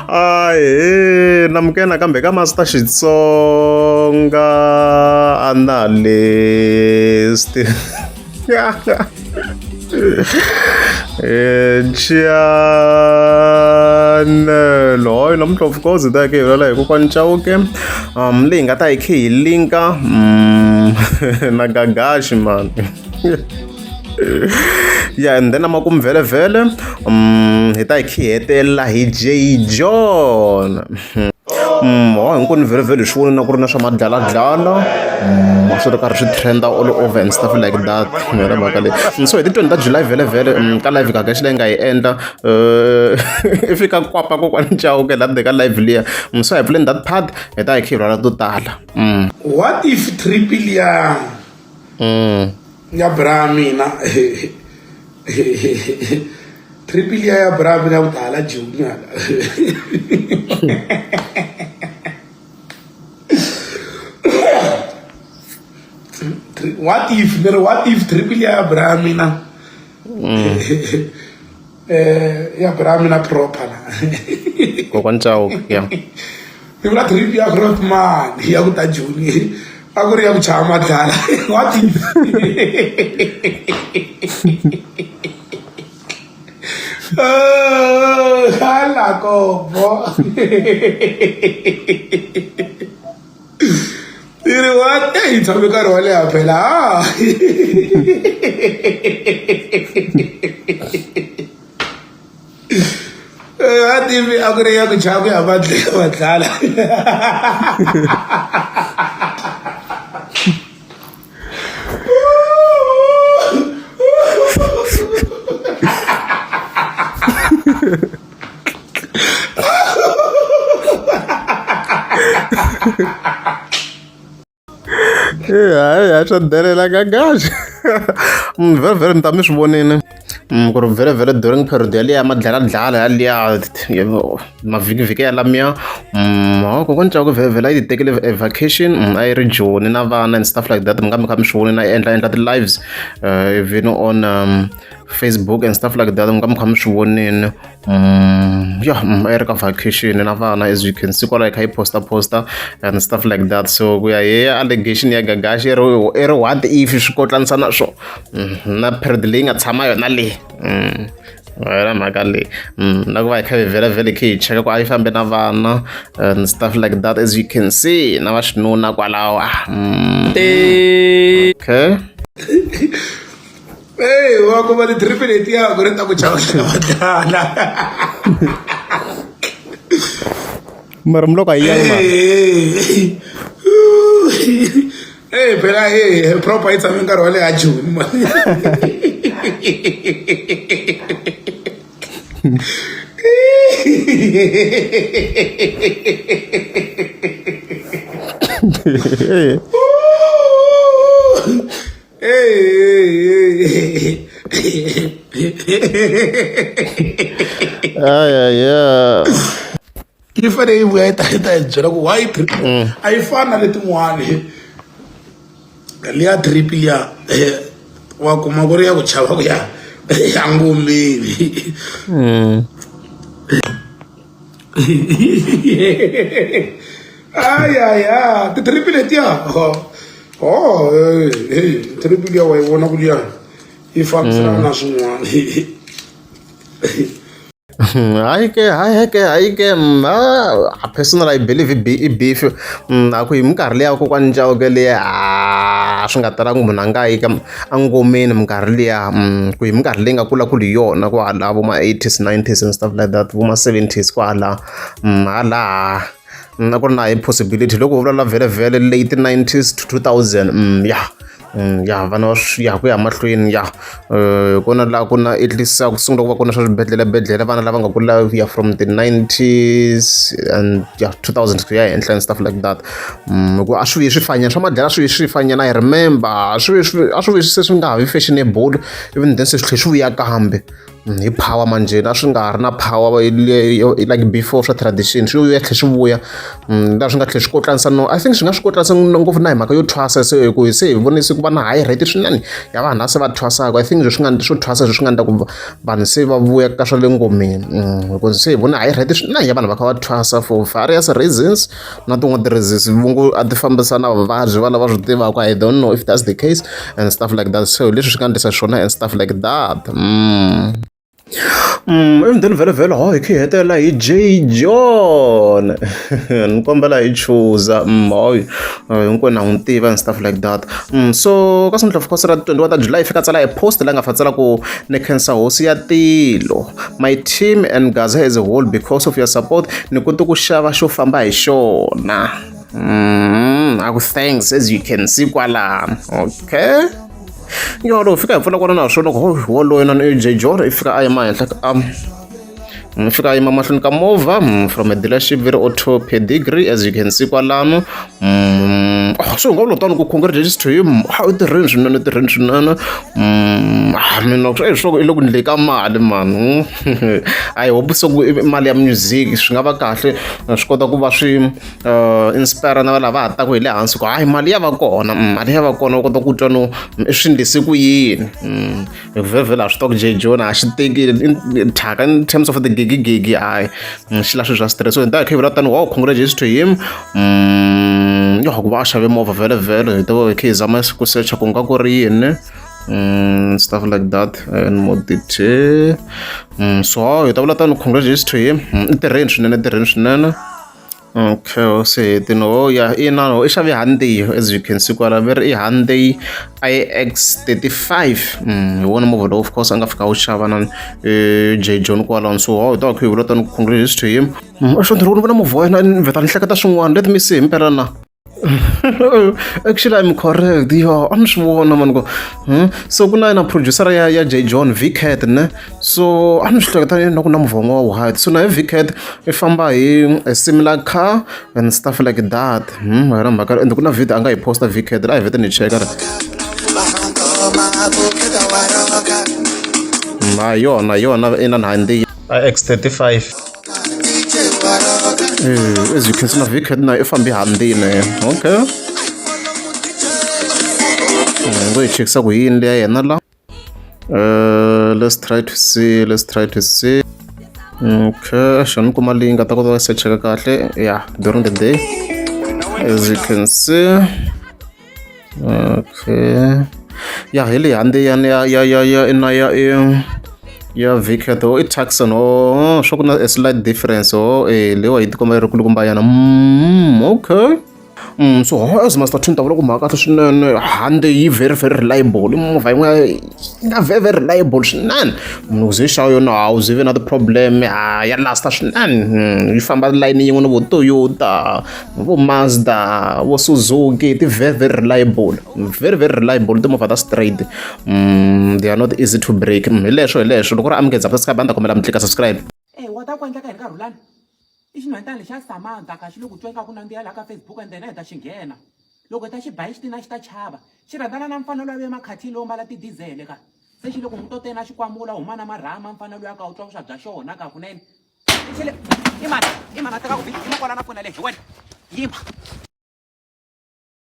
Ahee namukela nakambe ka Master Xitsonga Analyst channel hayi namuntlha of course hi ta hi khe hi vulavula hi kokwani Chauke leyi hi nga ta hi khe hi linka na Gagashi man. Ya and then amakumu vhele hi ta hi khe hi hetelela hi Jay John. Ho hinkwenu vhele vhele hi swi vona na ku ri na swa madlaladlala a swi ri karhi swi trend all over and stuff like that yona mhaka leyi. So hi ti 20 ta July vhele vhele ka live Gagashi leyi nga yi endla i fika kwapa kokwani Chauke la ndzeni ka live liya. So a hi pfuleni that part hi ta hi khe hi rhwala to tala. What if trip liya ya bra mina trip liya ya bra mina ku tala joni hala what if ni ri what if trip liya ya bra mina ya bra mina proper la Kokwani Chauke ya ni vula trip ya Grootman ya ku ta Joni a ku ri ya ku chava madlala what if hala kobo ni ri what eyi tshame nkarhi wo leha phela ha a tivi a ku ri ya ku chava ku ya madlala Hayi hayi swa delela Gagashi vhele vhele mi ta mi swi vonile ku ri vhele vhele during period yaliya ya madlaladlala yaliya mavhikivhiki ya lamiya kokwani Chauke vhele vhele a yi ti tekele e vacation a yi ri Joni na vana and stuff like that mi nga mi kha mi swi vonile a yi endla endla ti-lives even on Facebook and stuff like that mi nga mi kha mi swi vonile. Ya a yi ri ka vacation na vana as you can see kwala yi kha yi posta posta and stuff like that so ku ya hi allegation ya Gagashi i ri i ri what if swi kotlanisa na swo na period leyi nga tshama yona leyi yona mhaka leyi na ku va hi kha hi vhela vhele hi kha hi cheka ku a yi fambe na vana and stuff like that as you can see na va xinuna kwalawa okay. Hey, wa kuma ti-trip letiya ku ri ta ku chava madlala mara mi loko a yi yangi mara Hey, phela hey, proper yi tshame nkarhi wo leha Joni man. Ayaya. Yi fanele yi vuya yi ta yi ta hi byela ku why trip a yi fani na letin'wani liya trip liya wa kuma ku ri ya ku chava ku ya ya ngomeni. Ayaya ti-trip letiya oh hey trip liya wa yi vona ku liya yi fambisana na swin'wana. Hayi ke hayi ke hayi ke personal I believe i beef a ku hi minkarhi liya kokwani Chauke liya a swi nga talangi munhu a nga yi ka engomeni minkarhi liya ku hi minkarhi leyi nga kula kuli hi yona kwala vo ma 80s 90s and stuff like that vo ma 70s kwala halaha a ku ri na hi possibility loko ho vulavula vhele vhele late 90s to 2000 ya ya vana va ya ku ya mahlweni ya hi kona laha ku na at least ku sungula ku va kona swa swibedhlele vana lava nga kula ya from the 90s and ya 2000s ku ya henhla and stuff like that hi ku a swi vuye swi fanyana swa madlala swi vuye swi fanyana I remember a swi vuye swi a swi vuye se swi nga ha vi fashionable even then se swi tlhe swi vuya kambe. Hi power manjheni a swi nga ha ri na power like before swa tradition swi vuya tlhe swi vuya laha swi nga tlhe swi kotlanisa no I think swi nga swi kotlanisa ngopfu na hi mhaka yo thwasa se hi ku se hi vone se ku va na high rate swinene ya vanhu lava se va thwasaka. I think leswi nga swo thwasa swi nga endla ku vanhu se va vuya ka swa le ngomeni hi ku se hi vone high rate swinene ya vanhu va kha va thwasa for various reasons na tin'wana ti-reasons va ngo a ti fambisana na vuvabyi va lava swi tivaka. I don't know if that's the case and stuff like that, so leswi swi nga endlisa swona and stuff like that. And then vhele vhele ho hi khe hi hetelela hi J John ni kombela hi chuza hoyi hinkwenu na n'wi tiva and stuff like that. So ka Sunday of course ra 21 ta July fika tsala e post la nga fa tsala ku ni khensa hosi ya tilo my team and Gaza as a whole because of your support ni kote ku xava xo famba hi xona. A ku thanks as you can see kwalano. Okay, yo loko fika hi pfula kona naswona ku wolowo na J John i fika a yima henhla ka i fika a yima mahlweni ka movha from a dealership very auto pedigree as you can see kwalano. Oh, so nga vula tano ku congratulations to him, ha u tirheni swinene, u tirheni swinene. Mina swa ku i le ku ndleni ka mali mani. I hope so ku i mali ya music swi nga va kahle swi kota ku va swi inspire na lava ha taku hi le hansi ku hayi mali ya va kona, mali ya va kona u kota ku twa no i swi ndlise ku yini. Vhele vhele a swi tiva ku J John a xi teki thyaka in terms of the gigigigi, hayi xi la swilo swa stress. So hi ta hi kha hi vula tani, wow, congratulations to him yo ku va a xave movha vhele vhele. Hi ta va hi kha hi zama ku search ku nga ku ri yini, stuff like that and more detail. So hi ta vula tani, congratulations to him, i tirheni swinene, i tirheni swinene. Okay, se hetini. Oh ya, ina, i xave Hyundai as you can see kwala, va ri i Hyundai iX35. Hi wona movha lowu of course a nga fika a wu xava na J John kwalano. So hi ta va kha hi vula tani, congratulations to him. Exo ntirho ni vona movha wa yena ni vheta ni hleketa swin'wana. Let me see himpela na. Actually, I'm correct. Yo, a ni swi vona mani ku so ku na na producer ya J John Vcat ne. So a ni swi hleketa na ku na movha wun'we wa white. So na hi Vcat i famba hi a similar car and stuff like that. Hi yona mhaka ende ku na video a nga yi posta Vcat a hi vhete ni cheka ri. Ha yona yona ina Hyundai iX35. As you can see na Vcat na i fambi Hyundai ne. Okay. Hi ngo hi chekisa ku yini leya yena la. Let's try to see, let's try to see. Okay, xa ni kuma leyi nga ta kota ku secheka kahle. Yeah, during the day as you can see. Okay. Yeah, hi leyi Hyundai ya ya ya ya ya ina ya ya Vcat oh i Tucson, oh swa ku na a slight difference, oh leyiwa yi tikomba yi ri kulukumba yana. Okay. So as Master Twin ta vula ku mhaka kahle swinene, Hyundai yi very very reliable, i movha yin'wana yi nga very very reliable swinene. Munhu u ze xava yona a wu ze vi na ti-problem, ya lasta swinene. Yi famba layini yin'we na vo Toyota, vo Mazda, vo Suzuki, ti very very reliable, very very reliable timovha ta straight. They are not easy to break. Hi leswo hi leswo loko ri amukeza subscribe a ni ta kombela mi tlika subscribe. Eh, wa ta ku endleka yini ka Rhulani? I xinhwanyetana lexiya Samantha ka xi le ku tweni ka ku nandziha laha ka Facebook and then hi ta xi nghena. Loko hi ta xi ba hi xitina xi ta chava. Xi rhandzana na mfana luya wa le makhathini lowo mbala ti-diesel ka. Se xi le ku n'wi toteni a xi kwamula huma na marhama mfana luya ka u twa vuswa bya xona ka kunene. Xi le i mani i mani a tekaka video yima kwala na foni yaleyo hi wena yima.